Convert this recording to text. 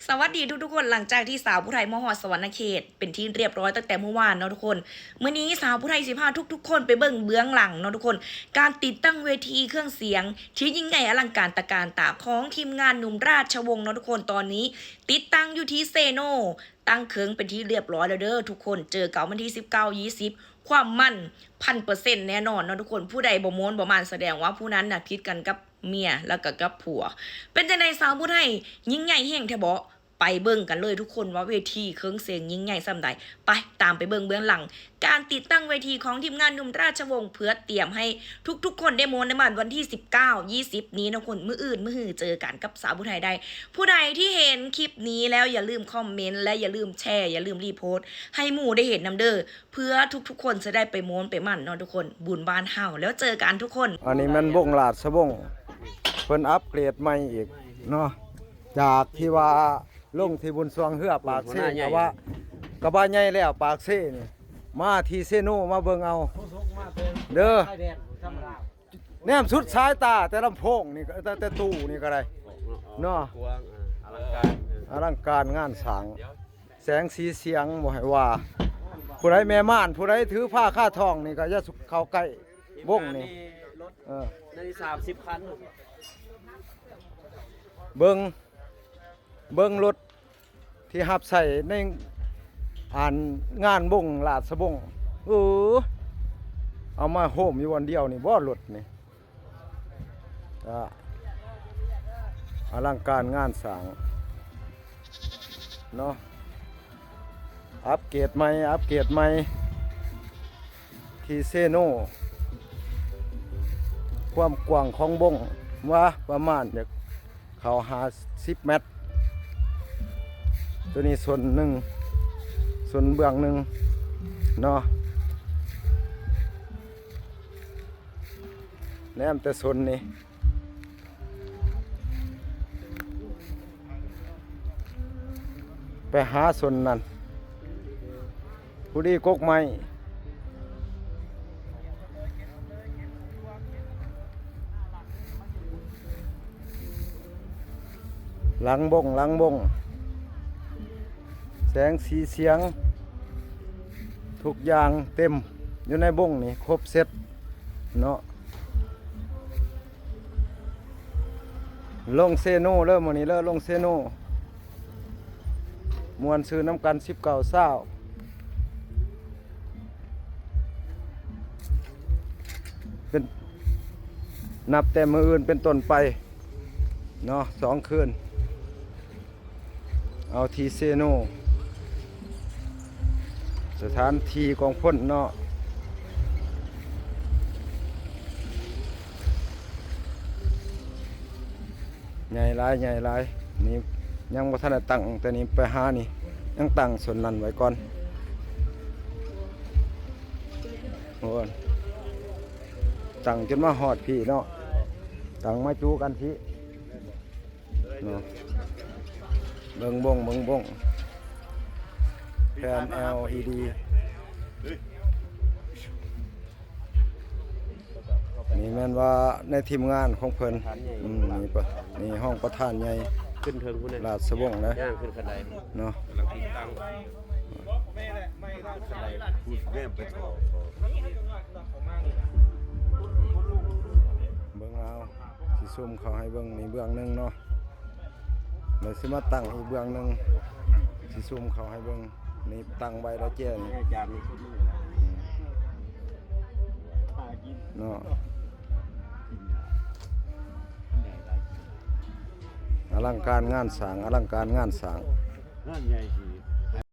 ສະຫວັດດີທຸກໆຄົນ, ຫຼັງຈາກທີ່ສາວຜູ້ໄທມາຮອດສະຫວັນນະເຂດເປັນທີ່ຮຽບຮ້ອຍຕັ້ງແຕ່ມື້ວານເນາະທຸກຄົນ, ມື້ນີ້ສາວຜູ້ໄທຊິພາທຸກໆຄົນໄປເບິ່ງເບື້ອງຫຼັງເນາະທຸກຄົນ, ການຕິດຕັ້ງເວທີເຄື່ອງສຽງທີ່ຍິ່ງໃຫຍ່ອະລັງການຕະການຕາຂອງທີມງານໜຸ່ມລາຊະວົງເນາະທຸກຄົນ. ຕອນນີ້ຕິດຕັ້ງຢູ່ທີ່ເຊໂນ, ຕັ້ງເຄິ່ງເປັນທີ່ຮຽບຮ້ອຍແລ້ວເດີທຸກຄົນ. ເຈີກັນວັນທີສິບເກົ້າ ຍີ່ສິບ ຄວາມມັນພັນເປີເຊັນແນ່ນອນເນາະທຸກຄົນ. ຜູ້ໃດບໍ່ມ່ວນບໍ່ມັນ ສະແດງວ່າຜູ້ນັ້ນນະຜິດກັນກັບເມຍ ແລ້ວກໍກັບຜົວ. ເປັນຈັ່ງໃດສາວຜູ້ໄທ ຍິ່ງໃຫຍ່ແຮງແທ້ບໍ່? ໄປເບິ່ງກັນເລີຍທຸກຄົນ ວ່າເວທີເຄື່ອງສຽງຍິ່ງໃຫຍ່ສ່ຳໃດ. ໄປ ຕາມໄປເບິ່ງເບື້ອງຫຼັງການຕິດຕັ້ງເວທີຂອງທີມງານໜຸ່ມລາຊະວົງ ເພື່ອຕຽມໃຫ້ທຸກໆຄົນໄດ້ມ່ວນໃນວັນທີສິບເກົ້າ ຍີ່ສິບນີ້ເນາະທຸກຄົນ. ມື້ອື່ນມື້ຮືເຈີກັນກັບສາວຜູ້ໄທໄດ້. ຜູ້ໃດທີ່ເຫັນຄລິບນີ້ແລ້ວ ຢ່າລືມຄອມເມັນ ແລະ ຢ່າລືມແຊ ຢ່າລືມຣີໂພດ ໃຫ້ໝູ່ໄດ້ເຫັນນຳເດີ. ເພື່ອທຸກໆຄົນຈະໄດ້ໄປມ່ວນໄປມັນເນາະທຸກຄົນ, ບຸນບ້ານເຮົາ. ແລ້ວເຈີກັນທຸກຄົນ. ອັນນີ້ແມ່ນວົງລາຊະວົງ ເພິ່ນອັບເກຣດໃໝ່ອີກເນາະ, ຈາກທີ່ວ່າລົງທີ່ບຸນຊ່ວງເຮືອປາກເຊ ກະວ່າ ກະວ່າໃຫຍ່ແລ້ວປາກເຊນີ້, ມາທີ່ເຊໂນມາເບິ່ງເອົາເດີ. ແນມສຸດສາຍຕາແຕ່ລຳໂພງນີ້ ແຕ່ ແຕ່ຕູ້ນີ້ກະໄດ້ເນາະ, ອະລັງການ ອະລັງການງານສ້າງ. ແສງສີສຽງບໍ່ໃຫ້ວ່າ, ຜູ້ໃດແມ່ມ່ານ ຜູ້ໃດຖືພາຄາທອງນີ້ກໍຢ່າເຂົ້າໃກ້ວົງນີ້. ເອີ ໃນສາມສິບຄັນ ເບິ່ງ ເບິ່ງລົດທີ່ຮັບໃຊ້ໃນ ອັນ ງານວົງລາຊະວົງ. ເອີ ເອົາມາໂຮມຢູ່ບ່ອນດຽວນີ້ບໍ່ ລົດນີ້? ອະ ອະລັງການງານສ້າງເນາະ, ອັບເກຣດໃໝ່ ອັບເກຣດໃໝ່ທີ່ເຊໂນ. ຄວາມກວ້າງຂອງວົງວ່າປະມານຈະເຂົ້າຫ້າສິບແມັດ. ໂຕນີ້ສ່ວນໜຶ່ງ ສ່ວນເບື້ອງໜຶ່ງເນາະ. ແນມແຕ່ສົນນີ້ ໄປຫາສົນນັ້ນ ຜູ້ດີກົກໄມ້ ຫຼັງບົ້ງ ຫຼັງບົ້ງ ແສງສີສຽງ ທຸກຢ່າງເຕັມຢູ່ໃນບົ້ງນີ້ ຄົບເຊັດເນາະ. ລົງເຊໂນເລີ ມື້ນີ້ເລີ ລົງເຊໂນ ມ່ວນຊື່ນຳກັນ ສິບເກົ້າ ຊາວ ເປັນ ນັບແຕ່ມື້ອື່ນເປັນຕົ້ນໄປເນາະ ສອງຄືນ. ເອົາທີ່ເຊໂນ ສະຖານທີ່ກອງພົນເນາະ ໃຫຍ່ຫຼາຍ ໃຫຍ່ຫຼາຍ. ນີ້ຍັງບໍ່ທັນໄດ້ຕັ້ງ ແຕ່ນີ້ໄປຫານີ້ ຍັງຕັ້ງສ່ວນນັ້ນໄວ້ກ່ອນ. ໂອ້ ຕັ້ງຈົນມາຮອດພີ້ເນາະ ຕັ້ງມາຈູກັນພີ້. ເນາະ ເບິ່ງບົ້ງ ເບິ່ງບົ້ງ ແຜ່ນ ແອລອີດີ ນີ້ແມ່ນວ່າໃນທີມງານຂອງເພິ່ນ ອືມ ນີ້ປະ ນີ້ຫ້ອງປະທານໃຫຍ່ ຂຶ້ນເທິງພຸ້ນນະ ລາຊະວົງນະ ຍ່າງຂຶ້ນຂັ້ນໄດເນາະ. ກຳລັງຕິດຕັ້ງ ເບິ່ງເອົາ ຊິຊູມເຂົ້າໃຫ້ເບິ່ງນີ້ເບື້ອງໜຶ່ງເນາະ ແລ້ວຊິມາຕັ້ງອີກເບື້ອງໜຶ່ງ ຊິຊູມເຂົ້າໃຫ້ເບິ່ງ. ນີ້ຕັ້ງໄວ້ແລ້ວແຈ້ນີ້ ອືມ ເນາະ ອະລັງການງານສ້າງ ອະລັງການງານສ້າງ ງານໃຫຍ່ຊິ